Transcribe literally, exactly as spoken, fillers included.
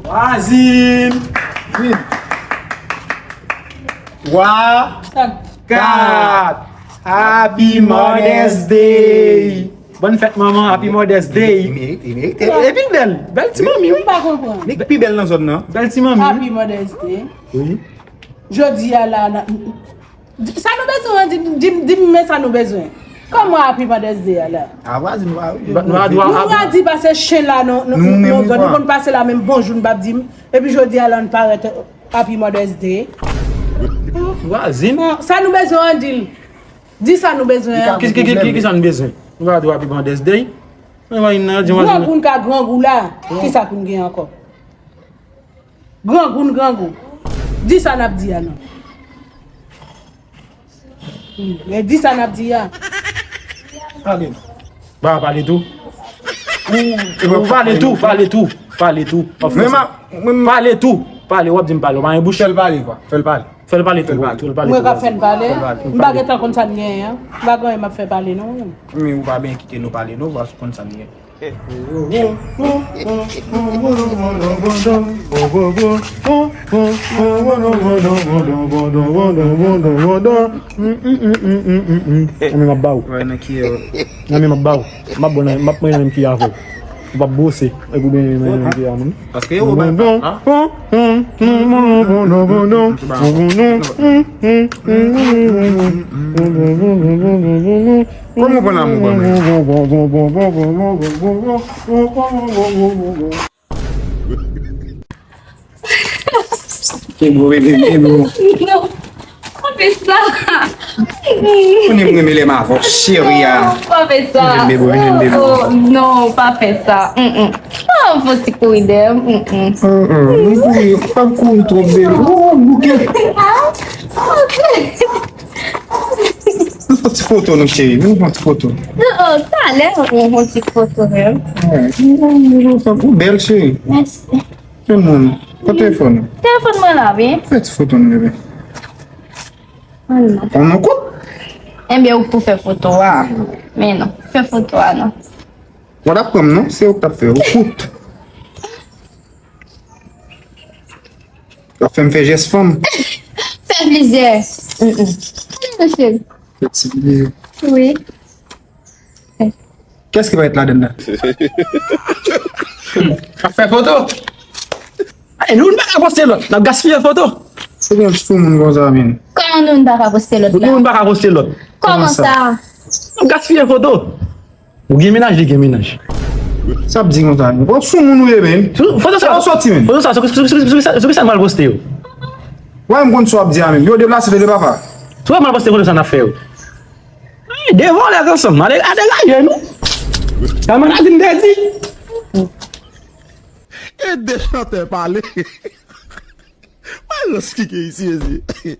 Vwazin! Vin! Wa! Kat! Happy Mother's Day! Bòn fèt manman, Happy Mother's Day! Li merite, li merite. E, e pi bèl, bèl ti manmi, wi. M pa konprann. Li pi bèl nan zòn nan. Bèl ti manmi, wi. Happy Mother's Day. Wi. Jodi a la, la, sa nou bezwen, di, di, di m men sa nou bezwen. Kòman Happy Mother's Day a la? A vwazin nou a wi. Nou a dwa Nou a di pase chen la, non, non, nou konn pase la menm bonjou, n p ap di m. Epi jodi a la, n parèt Happy Mother's Day. Vwazin. Bon, sa nou bezwen an di l. Di sa nou bezwen an. Ki, ki, ki, ki, ki sa nou bezwen? Nou a dwa Happy Mother's Day. Mwen, mwen, nan di mwen. Grangou n ka grangou la. Ki sa pou n gen ankò? Grangou n grangou. Di sa n ap di a non. Hmm, men di sa n ap di a. Pale. Ba pale tou. Ou pale tou, pale tou, pale tou. Pale tou, pale, w ap di m pale, w pa gen bouch. Fè l pale, kwa. Fè l pale. Fè l pale tou, fè l pale tou. Mwen ka fè l pale. M pa gentan konn sa n genyen an. M pa gen anyen m ap fè pale non. Men ou pa byen kite nou pale non, paske w konn sa n genyen. Nan men m ap ba w. Nan men m ap ba w. M ap ba w nan, m ap mwen nan menm ki avè w. Ou p ap bwose. Epi w byen nan menm ki avè m. Paske yo ba. Kòman w pran lanmou ban mwen? Ke bo bebe, ke bo. Non, pa fè sa. Konnen m renmen lè m avè w, cheri a. Non, pa fè sa. Vin, bebe, vin, bebe. Oh, non, pa fè sa. Mm, mm. Ah, fò ti kouri dèyè m. Mm, mm. Mm, mm. M kouri, m pa kouri twòp, bebe. Oh, bouke. Ah, ok. Nou fè ti foto nou cheri, nou fè ti foto. Oh, talè, nou fè ti foto menm. Ou bèl cheri. Mèsi. Tout moun, pran telefòn ou. Telefòn mwen la, wi. Fè ti foto nou, bebe. An non. An non kout? Enben, ou pou fè foto a. Men non, fè foto a non. Ou t ap pran m non, se ou k t ap fè, ou kout. W ap fè m fè jès fanm. Fè plizyè. Mm, mm. Fè ti videyo. Wi. Kiyès ki va rete ladann la? Ap fè foto. Ay, nou, nou pa ka poste lòt. N ap gaspiye foto. Se gen sou moun konsa, men. Kòman nou, nou pa ka poste lòt la? Nou, nou pa ka poste lòt. Kòman sa? N ap gaspiye foto. Ou gen mennaj, li gen mennaj. Sa ap di konsa. Bon, sou moun ou ye, men. Foto sa, foto sa, sou ki sa n pral poste yo? Wè, m konn sa w ap di a, men. Yo deplase tande papa. Sou ki sa n pral poste foto sa n ap fè yo? Ay, de vòlè ansanm. Ale, ale, ale, nou. Kamarad m pèdi. E de chantè pale. Wè lòs ki gen isi, mezye.